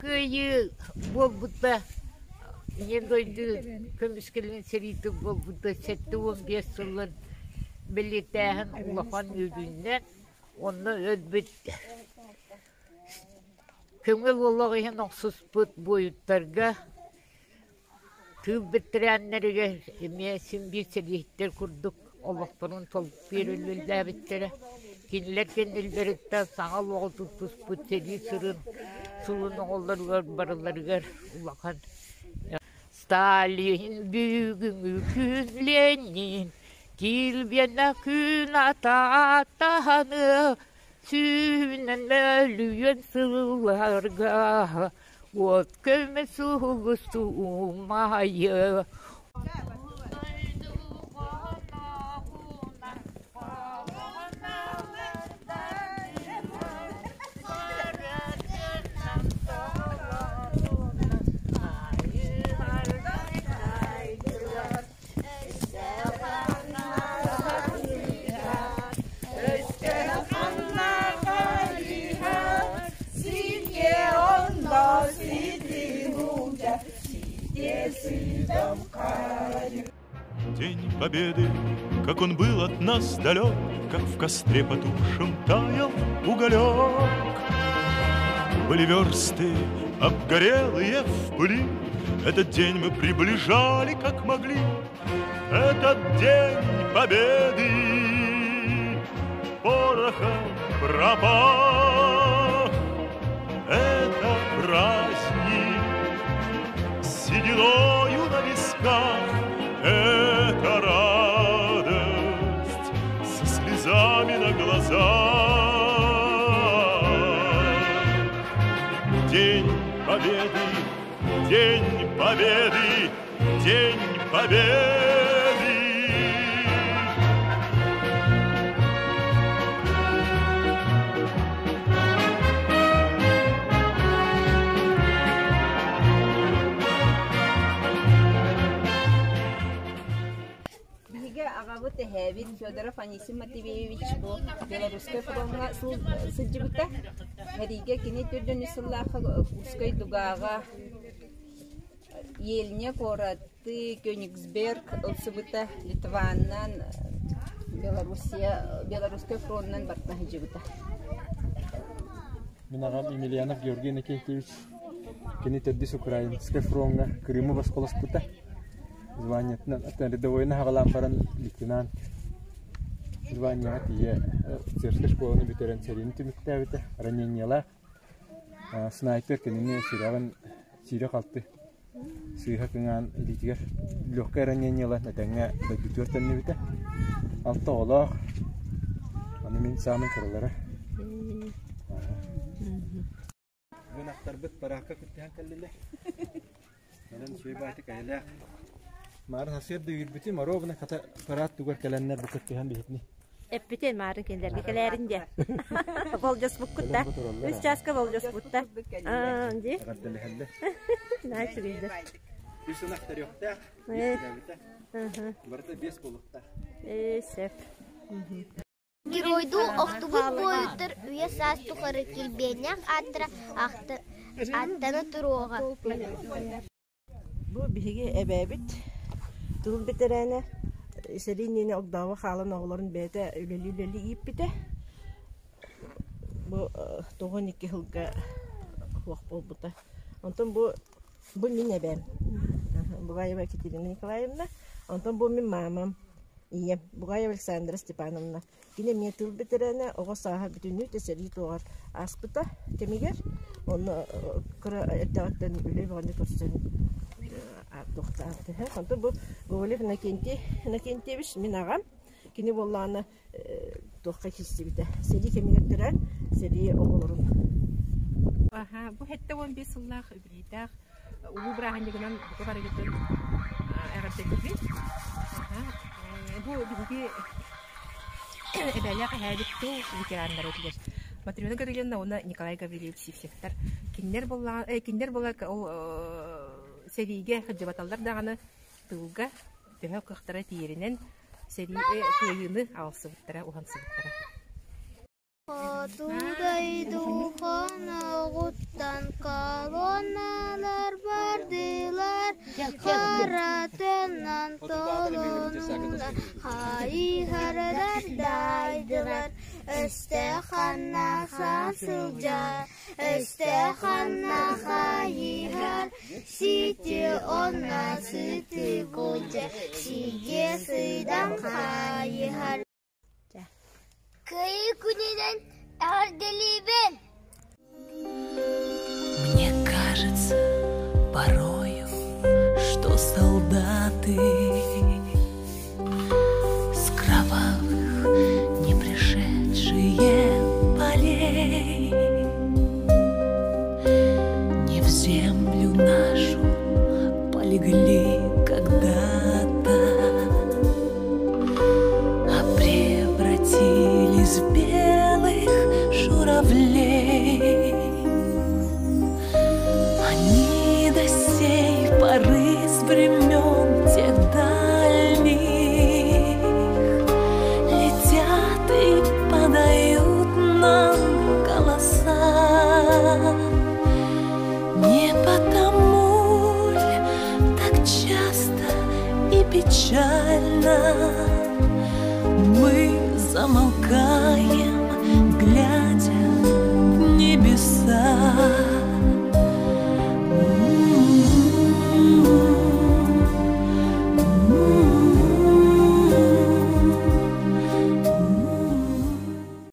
Кыайыы буолбута Ийэ дойду көмүскэлин сэриитэ буолбута 75 сылын бэлиэтээһин улахан үөрүүнэн онно өлбүт көҥүл олох иһин охсуспут буойуттарга Тыыл бэтэрээннэригэр эмиэ син биир сэрииһиттэр курдук олохторун толук биэрэллээбиттэрэ. Кинилэр кэннилэриттэн саҥа олоҕу тутуспут сэрии сырын сылын оҕолоругар барыларыгар улахан Сталин бүгүҥҥү күн Ленин килбиэнэ күн атаатаһаны сүүнэн мөлүйүөн сылларга Уот көмө сулустуумайы День Победы, как он был от нас далек, Как в костре потухшем таял уголек. Были версты, обгорелые в пыли, Этот день мы приближали, как могли. Этот день Победы порохом пропах. Это праздник с сединою на висках, Это радость со слезами на глазах. День Победы, День Победы, День Победы! Биһиги аҕабыт эһээбит Федоров Анисим Матвеевич бу Белорусскай фроҥҥа сылдьыбыта. Сэриигэ кини төрдүнү сыллаахха Курскай дугааҕа Ельня куораты Кёнигсберг ылсыбыта, Литваннан, Белоруссия, Белорусскай фронунан барытын сылдьыбыта. Мин аҕам Емельянов Георгий Иннокентьевич кини төрдүс Украинскай фроҥҥа Крымы босхолоспута. Званиетынан рядовойун аҕалаан баран лейтенант званияҕа тиийэ офицерскай школаны бүтэрэн сэриини түмүктээбитэ. Ранениелаах Снайпер кинини сүрэҕин сиирэ-халты сыыһа кыҥаан илиитигэр легкое ранение ылан этэҥҥэ дойдутугар төннүбүтэ. Алта оҕолоох, аны мин саамай кыралара. Ынахтарбыт параакка кыттыһан кэллилэр. Онон үчүгэй баайтык эйэлээх. Маарын сарсыарда үүрбүтүм, оруобуна хата параат тугар кэлэннэр бу кыттыһан биһитини. Эппитин маарын кинилэргэ кэлээрин диэн. Болдьоспуккут да. Үс чааска болдьоспут да. Дии. Эҕэрдэлэһэллэр. Наһаа үчүгэйдэр. Үс ынах төрүөхтээх, биир төрөөбүтэ. Барыта биэс буолуохтаах. Ээ, сөп. Геройдуу охтубут буойуттар үйэ-саас тухары килбиэннээх ааттара ааттана туруоҕа. Бу биһиги эбээбит тыл бэтэрээнэ сэрии иннинэ огдообо хаалан оҕолорун бэйэтэ үлэлии-үлэлии ииппитэ. Бу 92 сылга суох буолбута. Онтон бу бу мин эбээм Бугаева Екатерина Николаевна. Онтон бу мин маамам Ийэм Бугаева Александра Степановна. Кини эмиэ тыл бэтэрээнэ, оҕо сааһа бүтүннүү сэрии туоҕар ааспыта кэмигэр. Онно кыра эрдэҕиттэн үлэ бөҕөнү көрсөн туохтаабыта. Онтон бу Гоголев Иннокентий Иннокентьевич мин аҕам. Кини буоллаҕына туохха киирсибитэ. Сэрии кэмигэр төрөөн, сэрии оҕолорун. Бу 75 сыллаах үбүлүйдээх Улуу бырааһынньыгынан бука барыгытын эҕэрдэлиибин. Бу биһиги эбээлээх эһээбит тыл ветераннара этилэр. Матрена Гаврильевна уонна Николай Гаврильевич Сивцевтэр. Кинилэр буоллаҕа кинилэр буолла ол сэриигэ сылдьыбаталлар даҕаны тылга төһө кыахтара тиийэринэн сэрии кыайыыны аҕалсыбыттара, уһансыбыттара. Хоту дойду хоноҕуттан Онтон колонналар бардылар, Харатынан толонуна хайыһардар дайдылар. Өстөөх ханна сылдьар, өстөөх ханна хайыһар, Сити онно сыты булдьа, сигэ сыйдан хайыһар. Кыайыы күнүнэн эҕэрдэлиибин! Мне кажется порою, что солдаты с кровавых не пришедшие полей не в землю нашу полегли когда-то, а превратились в белых журавлей.